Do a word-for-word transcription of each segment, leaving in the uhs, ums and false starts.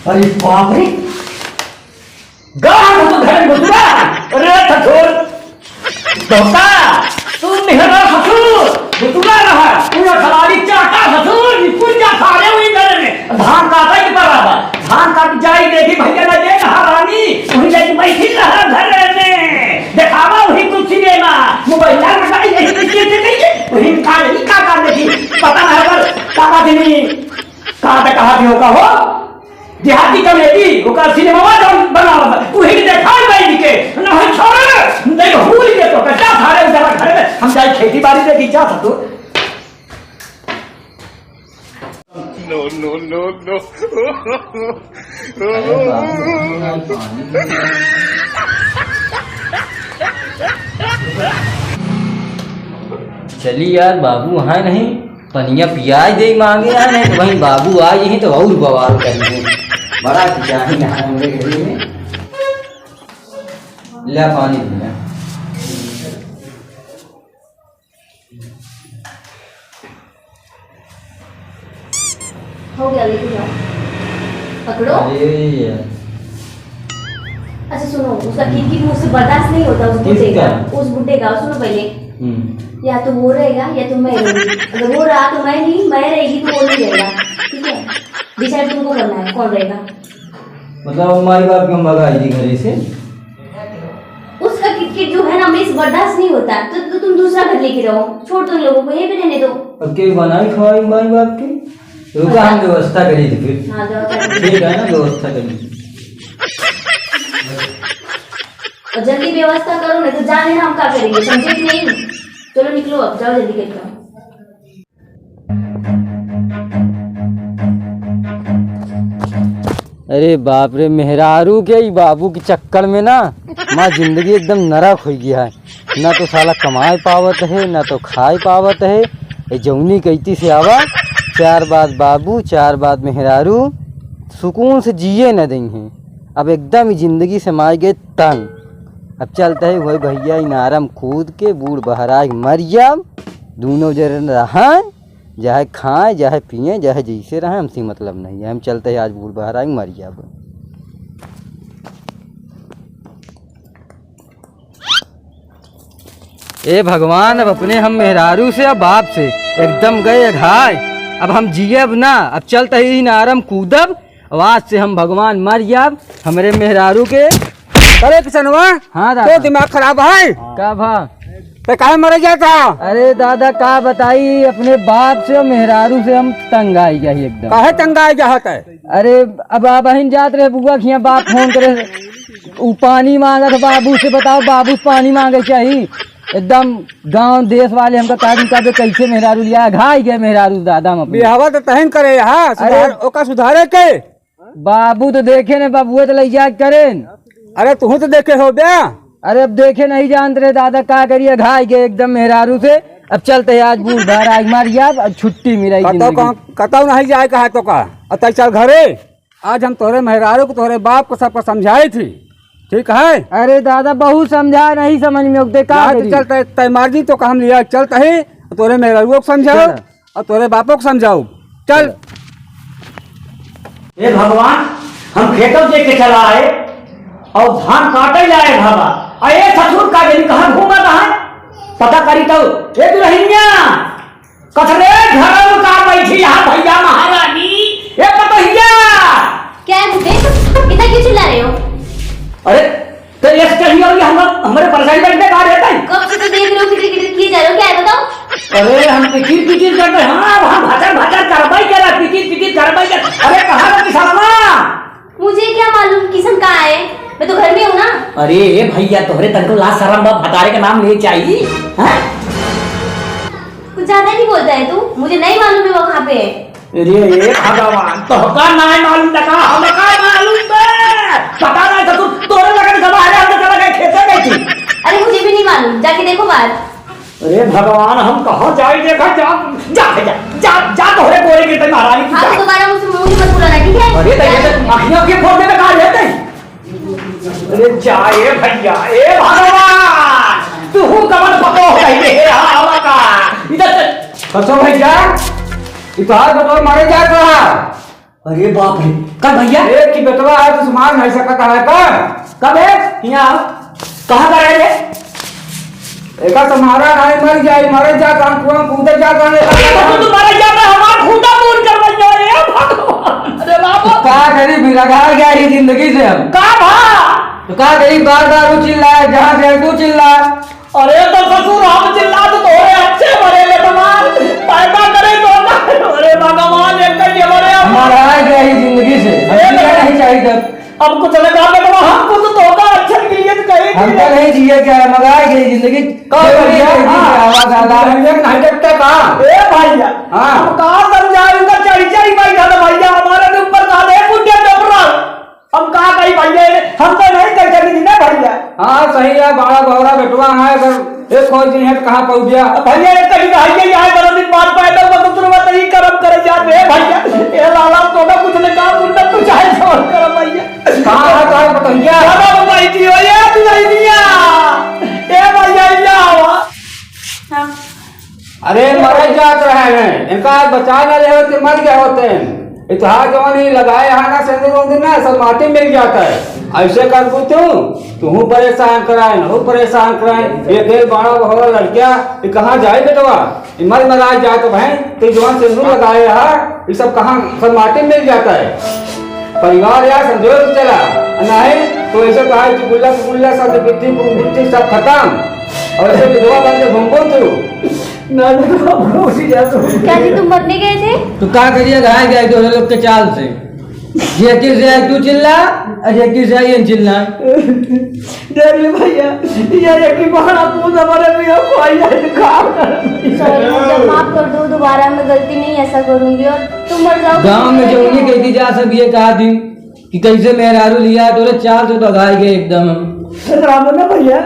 अरे बाप रे, गाँव में तो घर में घुसुरा। अरे ससुर, धोखा, तू मेहरा ससुर, घुसुरा रहा, पूरा खलाड़ी चाटा ससुर, निकुल जा सारे वही घर में। धान काटा ही पड़ा बा, धान काट जाई, देखी भैया ना दे महारानी, वही जाके बैठी रहा घर में, देखावा वही कुछ सिनेमा, मोबाइल में जाई, यही किसी से कहिए, वही का, यही का, का देखी, पता ना है पर का, का दिन, का, का, कहा भी होगा हो। देहाती कमेटी, ओकर सिनेमा जौन बनावत बा, उही के देखाई बा इनके। नहीं छोड़े, नहीं भूल के तो कच्चा सारे उधर घर में, हम जाए खेती बाड़ी देखी, जा ससुर। No, no, no, no। चली यार, बाबू वहाँ नहीं। पनिया पियाई दे मांगे यार, नहीं तो वहीं बाबू आ यहीं तो और बवाल करेंगे। बड़ा पिचाही है हमरे घर में। ले पानी पी ले। हो गया, लेके जाओ। पकड़ो। अरे यार। अच्छा सुनो, उसका किट किट मुझसे बर्दाश्त नहीं होता, उस बुड्ढे का, किसका? उस बुड्ढे का। सुनो पहले। हम्म। या तो वो रहेगा या तो मैं रहूंगी। अगर वो रहा तो मैं नहीं, मैं रहेगी तो वो नहीं रहेगा। ठीक है, डिसाइड तुमको करना है कौन रहेगा। मतलब माई बाप के हम भगाई दी घरे से। उसका किट किट जो है ना, हमें इस बर्दाश्त नहीं होता, तो, तो तुम दूसरा घर लेके रहो, छोड़ दो इन लोगों को, यहीं पे रहने दो। अब के बनाई खवाई माई बाप के? रुका, हम व्यवस्था करी थी फिर। हाँ, व्यवस्था करी। ठीक है ना, व्यवस्था करी। और जल्दी व्यवस्था करो, नहीं तो जाने हम क्या करेंगे, समझे कि नहीं? चलो निकलो, अब जाओ जल्दी करके आओ। अरे बाप रे, मेहरारू के ई बाबू के चक्कर में ना, हमार जिंदगी एकदम नरक होइ गया है। ना तो साला कमाए पावत है, ना तो खाए पावत है। ए जौनी कइती से आवा, चार बात बाबू, चार बात मेहरारू, सुकून से जिए न देइहैं। अब एकदम ई जिंदगी से माई गए तंग। अब चलत है वही भैया इनारम कूद के बूड़ बहराए के मर जाब। दूनों जने रहन, चाहे खाएं, चाहे पिएं, चाहे जैसे रहें, हमसे मतलब नहीं है। हम चलत है आज बूड़ बहराए के मर जाब। ए भगवान, अब अपने हम मेहरारू से, अब बाप से एकदम गए अघाए। अब हम जियब ना, अब चलत ही इनारम कूदब। अब आज से हम भगवान मर जाब, हमरे मेहरारू के। अरे किसनवा, हाँ दादा। तो दिमाग खराब है? का भा? ते काहे मरे जाता? अरे दादा, का बताई, अपने बाप से और मेहरारू से हम तंग आई गया ही एकदम। काहे तंग आई गया है ते? अरे अब, अब बहिन जात रहे बुआ खिया, बाप फोन करे, उ पानी मांगत बाबू से, बताओ बाबू से पानी मांगे चाही। एकदम गांव देश वाले हमका का दिन का बे कैसे मेहरारू लिया, घाई गए मेहरारू दादा हम अपने। बिहावा तो तहन करे, हाँ, सुधार, अरे ओका सुधारे के। बाबू तो देखे ने, बाबुए तो लइ जाए करेन। अरे तुहू तो देखे हो बे। अरे अब देखे नहीं जानत रहे दादा, का करिए, घाई गए एकदम मेहरारू से। अब चलत है आज बूढ़ बहराए के मर जाब, अब छुट्टी मिलाई कतौ जिंदगी। कहाँ, कतौ नहीं जाए कहा तो का, अब तै चल घरे। आज हम तोहरे मेहरारू को, तोहरे बाप को, सबको समझाई थी, ठीक है? अरे दादा, बहुत समझा, नहीं समझ में उगते, का करी? चलत है, तै मर्जी तो का हम लिया चलत है, तोहरे मेहरारू को समझाओ। चल। और तोरे बापो को समझाऊ। चल। हे भगवान, हम खेतों देख के चला आए और धान काटे लाए भागा। अरे ससुर का दिन कहाँ घूमत है? पता करी तो, ए दुल्हनिया, कथरे घर में का बैठी यहाँ भैया महारानी? ए पतोहिया! क्या है भूपेश? इतना क्यों चिल्ला रहे हो? अरे, तो ये चढ़ी और ये हम, हमारे परेशानी में इतने कहाँ रहता है? कब से तो देख रहे हो, किटिर किटिर किए जा रहे हो, क्या है बताओ? अरे, हम किटिर किटिर करते हैं, हाँ, हम भचर भचर करवाई करा, किटिर किटिर करवाई कर। अरे, कहाँ का किसनवा? मुझे क्या मालूम किसन कहाँ है, मैं तो घर में हूँ ना। अरे, ए भैया, तोहरे तनको लाज शरम बा, भतारे का नाम ले चाहिए, हाँ? कुछ ज्यादा नहीं बोलता है तू, मुझे नहीं मालूम है वो कहाँ पे है। अरे, ए भगवान, तोहका नाय मालूम त का, हमका मालूम बे? पता ना तो तू, तोरे लगन गवा है, हम तो चला गए खेते में थी। अरे, मुझे भी नहीं मालूम, जाके देखो बाहर। अरे भगवान, हम कहाँ जाई देखा, जा, जा, जा, जा, जा, तोहरे गोरे गिरते महारानी की हाँ, जा। तो दोबारा मुझसे मुंह मत बुलाना, ठीक है? अरे, तो ये तो आँखियाँ के फोड़ देबे का लेते? अरे जा ए भैया, ए भगवान, तू हूँ कमल पको हो गई रे, आवा का। इधर से। कसो भैया, ये तो हाथ बटोर मारे जा रहा। अरे बाप रे, कब भइया? ए, कि बेटवा है, तू संभाल नहीं सकत है का? कब है? हियाँ आओ। कहाँ का रहे रे? एका तुम्हारा नाई मर जाई, मरे जा, काम कुआं कूदे जा, काम अरे, तो तू मरे जा, मैं हमार खूंटा पूर कर बन जाए, ए भगवान। अरे बाबू। तो का करी, फिर रगड़ा गया ही जिंदगी से हम। का भा? तो का करी, बार बार वो चिल्लाए, जहाँ से तू चिल्ला। अरे तो ससुर, हम चिल्ला तो तोरे अच्छे मरे, बेटवा। पैदा करे तो ना। अरे भगवान, एक तो ये मरे हम। मरा गया ही जिंदगी से। हम ए जीना बेटवा। नहीं चाहिए तब। अब कुछ न कहा, बेटवा, हम कुछ तो होगा, अच्छा के लिए तो कही हमको थी। नहीं चाहिए क्या है, मरा गई जिंदगी। का जरूरी भैया? है कि हाँ। आवाज आ रहा है। नहीं देखता का? ए भैया, हाँ। हम कहाँ समझाए, उनका चढ़ी चढ़ी बैठा था भैया, हमारे भी ऊपर का दे, पुण्य डबरा। हम का कही भैया, हम तो नहीं कर सकी ना भैया। हाँ, सही है, बड़ा बहरा बेटवा है, अगर एक खोज नहीं है तो कहाँ पहुँच गया? भैया, एक कही भैया, यहाँ बड़ा दिन बाद पैदा हुआ, दूसरे बात तो ये कर्म करे जाते हैं भैया। ए लाला, तो ना कुछ ने काम, उनने कुछ है सवाल कर भैया। कहाँ है, कहाँ है, बताइए। दादा, बताई दियो, ये तू नहीं दिया। ए भैया, ये आवा। हाँ। अरे, मरे जात रहे हैं, इनका आज बचा न रहे होते, मर गए होते हैं। इतिहास जवन ही लगाए यहाँ ना, सिंदूर उंदूर ना, सब माटी मिल जाता है। ऐसे कर तू, तू, तू परेशान कराए, ना वो परेशान कराए। ये देख, बड़ा बहरा लड़किया, ये कहाँ जाए बेटवा? ये मर मराए जात भाई, तो जवन सिंदूर लगाए रहा, ये सब कहाँ, सब माटी मिल जाता है। परिवार या संजोग चला, नहीं तो ऐसे कहा, चुगुल्ला, चुगुल्ला, सब बिट्ठी, बिट्ठी, सब खत्म। और ऐसे विधवा बन के घूमबो तू। ना, ना, ना, ना, ना, ना। क्या जी, तुम मरने गए थे? तो का करिए, घाय गए दोनों लोग के चाल से। ये किस है तू चिल्ला, और ये किस है ये चिल्ला। देख ले भैया, ये एक ही बहाना पूछ हमारे भी हो, कोई है तो काम कर। सॉरी, मुझे माफ कर दो, दोबारा मैं गलती नहीं ऐसा करूंगी और तुम मर जाओ। गाँव में जो उन्हीं कहती जा सब ये कहा थी कि कैसे मेहरारू लिया, तोरे चाल से तो घाय गए एकदम। राम ना भैया,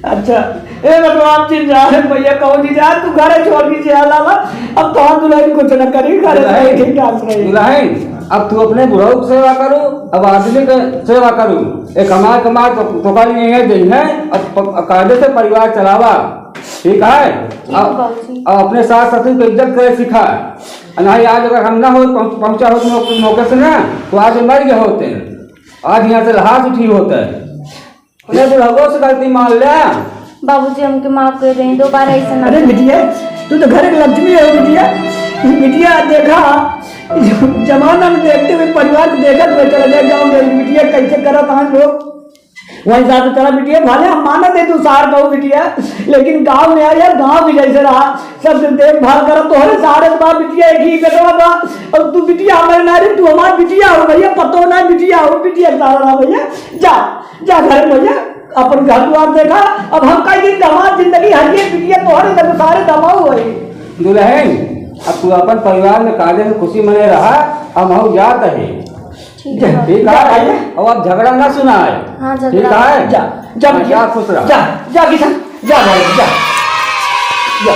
अच्छा, ए, मतलब, आप चिल्ला रहे भैया, कौन चिल्ला? तू घरे छोड़ के चिल्ला लाला। अब तो हम दुल्हन कुछ न करी, घरे दुल्हन, रही, ठीक ठाक रही। दुल्हन, अब तू अपने बुढ़ऊ की सेवा करू, अब आदमी के सेवा करू। एक हमार कमार तो, तो कल ये दे है, अब प-, कायदे से परिवार चलावा, ठीक है? ठीक अब, बाबूजी। अब अपने सास ससुर के इज्जत करे सिखा। नहीं, आज अगर हम ना हो, पहुँच-, पहुँचा हो मौके, मौके से ना, तो आज मर गए होते हैं, आज यहाँ से लाश उठी होता है। अरे बुढ़ाओ से गलती मान ले। बाबूजी, हमके माफ कर दें, दोबारा ऐसे ना अरे करें। बिटिया, तू तो घर की लक्ष्मी हो बिटिया। बिटिया देखा, जमाना में देखते हुए परिवार को देखत हुए चला जाए गाँव में, बिटिया कैसे करत हैं लोग। वही हिसाब से चला बिटिया, भले हम मानत है तू सार कहू बिटिया, लेकिन गाँव में आया, गाँव भी जैसे रहा, सबके देखभाल करत। तोहरे सारे बा बिटिया, एक ही बेटवा बा, और तू बिटिया हमारे ना रे, तू हमार बिटिया हो भैया, पतो ना बिटिया हो, बिटिया सारा रहा भैया। जा, जा घर भैया, अपन घर द्वार देखा। अब हम कई दिन का हमार जिंदगी हरिये बिटिया तोहरे सब सारे दबाऊ है। दुल्हन, अब तू अपन परिवार में काले में खुशी मने रहा, हम हो जात है। ठीक है। ठीक है? जा भैया। अब आप झगड़ा ना सुनाए। हाँ, झगड़ा। ठीक है? जा, जा हाँ, बिटिया। जा, खुश रहा। जा, जा किशन, जा भाई, जा। जा।